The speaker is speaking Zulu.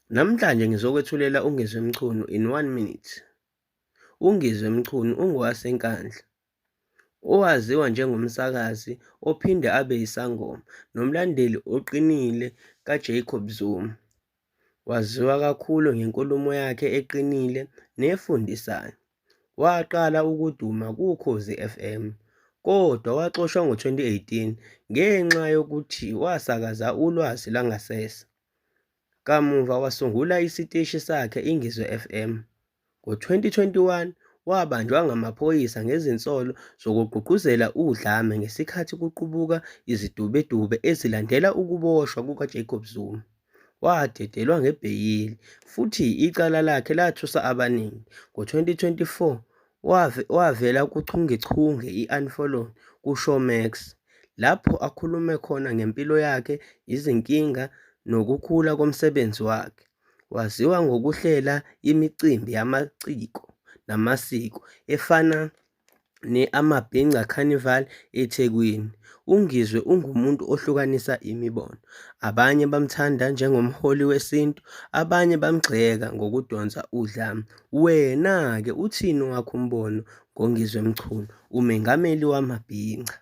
Namhlanje ngizokwethulela uNgizwe Mchunu in one minute. UNgizwe Mchunu ungowaseNkandla, owaziwa njengomsakazi ophinde abe yisangoma nomlandeli oqinile kaJacob Zuma. Waziwa kakhulu ngenkulumo yakhe eqinile nefundisayo. Waqala ukuduma kuKhozi FM, kodwa waxoshwa ngo-2018 ngenxa yokuthi wasakaza ulwazi lwangasese. Kamuva wasungula isiteshi sakhe iNgizwe FM. Ngo-2021 wabanjwa ngamaphoyisa ngezinsolo zokugqugquzela udlame ngesikhathi kuqubuka izidubedube ezilandela ukuboshwa kukaJacob Zuma. Wadedelwa ngebheyili futhi icala lakhe lathusa abaningi. Ngo-2024 wavela kuchungechunge i-Unfollowed kuShowmax, lapho akhulume khona ngempilo yakhe, izinkinga nokukhula komsebenzi wakhe. Waziwa ngokuhlela imicimbi yamaciko namasiko efana ne-Amabhinca Carnival eThekwini. UNgizwe ungumuntu ohlukanisa imibono, abanye bamthanda njengomholi wesintu, abanye bamgxeka ngokudonsa udlame. Wena-ke uthini owakho umbono ngoNgizwe Mchunu, umengameli wamabhinca?